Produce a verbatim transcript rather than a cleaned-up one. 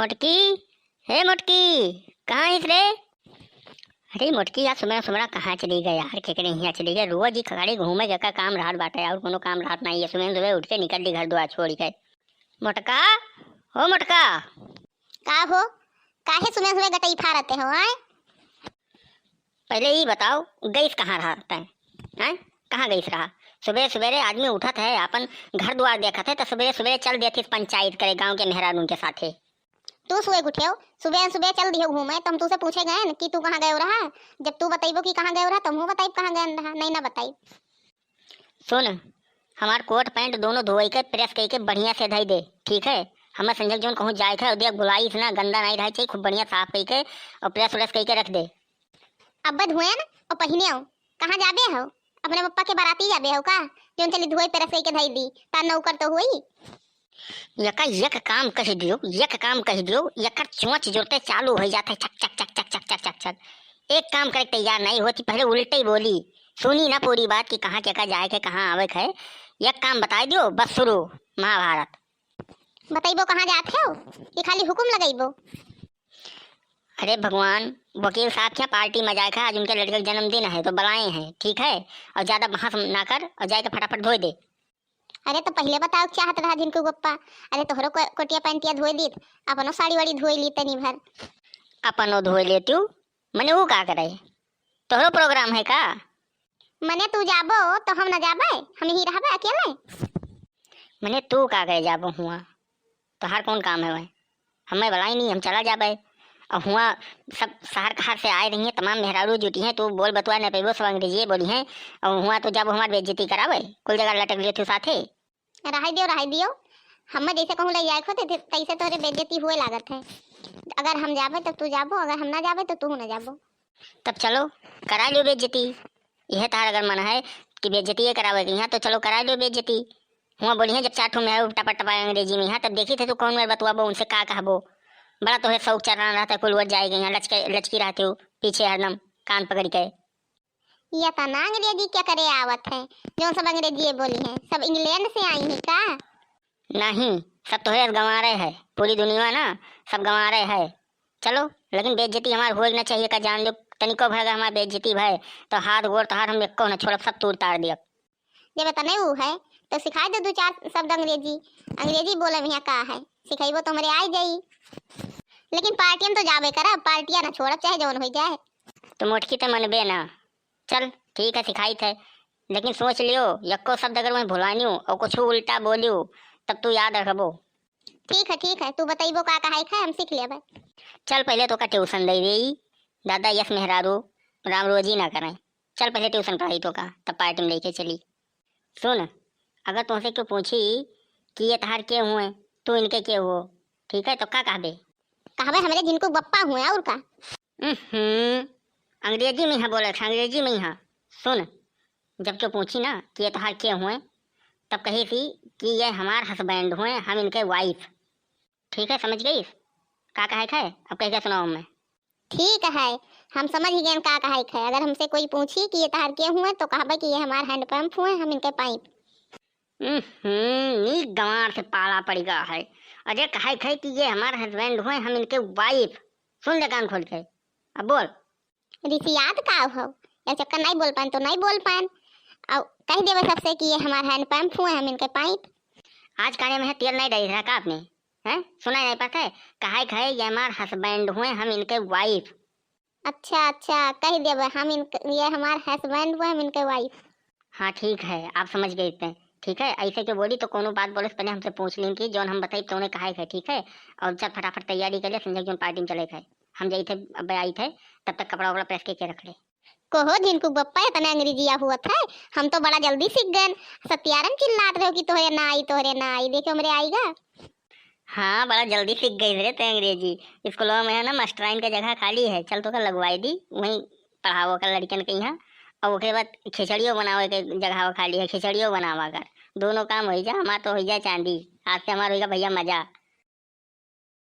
मोटकी, हे मोटकी, कहाँ हिस रे? अरे मोटकी, यार सुबह सुबह कहाँ चली गए यार, केकरे हियाँ चली गए? रोज ही खाली घूमे के का काम रहत बाटे, और कोनो काम रहत नहीं है। सुबह सुबह उठ के निकल दी घर द्वार छोड़ के। मोटका, हो मोटका। का हो, काहे सुबह सुबह गटई फारते हो, आय? पहले ई बताओ, गइस कहाँ रहा तैं? हैं? कहाँ गइस रहा? सुबेरे सुबेरे आदमी उठत है, आपन घर दुआर देखत है, त सुबेरे सुबेरे चल देतिस पंचायत करे गाँव के मेहरारून के साथे। तू सुबह उठेउ, सुबह सुबह चल दियो घूमे, त हम तूसे पूछे गएन कि तू कहाँ गयो रहा? जब तू बतइबो कि कहाँ गयो रहा, त हमहू बताइब कहाँ गएन रहा, नहीं ना बताइब। सुन, हमार कोट पैंट दोनों धोई के प्रेस कइके बढ़िया से धई दे, ठीक है? हमें संजय जौन कहूँ जाए के, और देख भुलाइस ना, गंदा नहीं रहे चाहिए, खूब बढ़िया साफ कइके और प्रेस व्रेस कइके रख दे। अब्बे धोएन और पहिनेउ, कहाँ जाबे हो? अपने पप्पा के बाराती जाबे हो का? जौन चली धोए प्रेस कइके धई दी, तार नौकर तो हुई। यका यक काम कह दियो, यक काम कह दियो, यकर चोंच जोरते चालू हो जाते, छक, छक, छक। एक काम करे के तैयार नहीं होती, पहले उल्टे ही बोली। सुनी ना पूरी बात कि कहाँ केका जाए के, कहाँ आवे के है। यक काम बताई दियो, बस शुरू महाभारत। बतइबो कहाँ जात हो कि खाली हुकुम लगइबो? अरे भगवान, वकील साहब के यहाँ पार्टी में जाए के, आज उनके लड़के का जन्मदिन है तो बुलाए हैं, ठीक है? और ज्यादा बहस ना कर और जाए के फटाफट धोए दे। अरे तो पहिले बताओ के चाहत रहा झिनकू बप्पा, अरे तोहरो को-, कोटिया पैंटिया धोए दीत, अपनो साड़ी वाड़ी धोए ली तनी भर। अपनो धोए लेतिउ, मने ऊ का करे? तोहरो प्रोग्राम है का? मने तू जाबो तो हम ना जाबे, हम ही रहबे अकेले। मने तू का करे जाबो हुआ? तोहार कौन काम है वह? हमें बुलाई नहीं, हम चला जाबे। और हुआ सब शहर कहाँ से आए रही हैं, तमाम मेहरारू जुटी हैं, तू बोल बतुआ न पेबो, सब अंग्रेजिए बोली हैं। और हुआ तो जब हमार बेइज्जती करावे, कुल जगह लटक लिए तू साथे। रहाई दियो, रहाई दियो, हमें जैसे कहूँ ले जाए खोते थे, तैसे तोहरे बेइज्जती हुए लागत है। अगर हम जाबे तब तू जाबो, अगर हम ना जाबे तो तू ना जाबो। तब चलो, करा लो बेइज्जती। यह तार अगर मन है कि बेइज्जती ये करावे के यहाँ, तो चलो करा लो बेइज्जती। हुआ बोली है, जब चार ठो में है टपा टपा अंग्रेजी में यहाँ, तब देखी थे तू कौन मेरे बतुआबो, उनसे का कहबो। बड़ा तोहे शौक चढ़ना रहता है, कुल ओर जाए गई यहाँ, लचके, लचकी रहते हो पीछे हरदम कान पकड़ के। ये तना अंग्रेजी क्या करे आवत है, जो सब अंग्रेजी बोली है, सब इंग्लैंड से आई है का? नहीं, सब तोहरे अस गंवारे है, पूरी दुनिया ना सब गंवारे है। चलो, लेकिन बेइज्जती हमार होए के ना चाहिए का, जान लो, तनिको भर अगर हमार बेइज्जती भय, तो हाथ गोड़ तोहार हम एको ना छोड़ब, सब तूर तार दियब। जब इतने ऊ है, तो सिखाई दे दो चार शब्द अंग्रेजी। अंग्रेजी बोले में यहाँ का है, सिखाइबो तो हमरे आई जाई। लेकिन पार्टी में तो जाबे करब, पार्टिया ना छोड़ब, चाहे जौन हो जाए। तो मोटकी तो मनबे ना। चल, ठीक है, सिखाई थे, लेकिन सोच लियो, यक्को शब्द अगर मैं भुलानियो और कुछ उल्टा बोलियो, तब तू याद रखबो। ठीक है, ठीक है, तू बतइबो का कहाई खाए, हम सीख लेबे। चल, पहले तो का ट्यूशन दे दे, दादा यस मेहरारू राम रोजी ना करें। चल, पहले ट्यूशन पढ़ाई तो का, तब पार्टी में लेके चली। सुन, अगर तुमसे क्यों पूछी कि ये तहार के हुए, तू इनके के हो, ठीक है, तो का कहबे? कहबे हमरे जिनको बप्पा हुए, और का? हम्म, अंग्रेजी में यहाँ बोले थे, अंग्रेजी में यहाँ। सुन, जब क्यों पूछी ना कि ये तहार के हुए, तब कही थी कि ये हमार हस्बैंड हुए, हम इनके वाइफ। ठीक है, समझ गई? का कहे थे? अब कह के सुनाओ मैं। ठीक है, हम समझ गए का कहे थे। अगर हमसे कोई पूछी कि ये तहार के हुए, तो कहबे कि ये हमार हैंड पंप हुए, हम इनके पाइप। हम्म, नीक गंवार से पाला पड़ गया है। अरे कहे थे कि ये हमार हस्बैंड हुए, हम इनके वाइफ। सुन ले कान खोल के, अब बोल। रिसियात का हो, या चक्कर नहीं बोल पाएन तो नहीं बोल पाएन। और कह देवे सबसे कि ये हमार हैंड पंप हुए, हम इनके पाइप। आज काने में है तेल नहीं डाली रहा का आपने? हैं? सुनाई नहीं पड़ता है? कहे थे ये हमार हस्बैंड हुए, हम इनके वाइफ। अच्छा, अच्छा, कह देवे हम इनके, ये हमार हस्बैंड हुए, हम इनके वाइफ। हाँ, ठीक है, आप समझ गए इतने। ठीक है, ऐसे के बोली तो कोनो बात बोले से पहले हमसे पूछ लें कि जौन हम बताई तो उन्हें कहे थे, ठीक है? और चल फटाफट तैयारी कर ले, संजय जौन पार्टी में चले थे, हम जाई थे, अब आई थे, तब तक कपड़ा वपड़ा प्रेस के, के रख ले। कोहो झिनकू बप्पा, इतने अंग्रेजिया हुआ था, हम तो बड़ा जल्दी सीख गए। सत्यारम चिल्लात रहो कि तोहरे ना आई, तोहरे ना आई, देखो हमरे आईगा। हाँ, बड़ा जल्दी सीख गई रे ते अंग्रेजी। स्कूलों में है ना, मास्टराइन के जगह खाली है, चल तो कर लगवाई दी, वहीं पढ़ावो कर लड़कन के यहाँ। और ओकरे बाद खिचड़ियो बनावे के जगह खाली है, खिचड़ियो बनावा कर। दोनों काम हो जा, हमार तो हो जा चांदी। आज से हमार होइगा भैया मजा।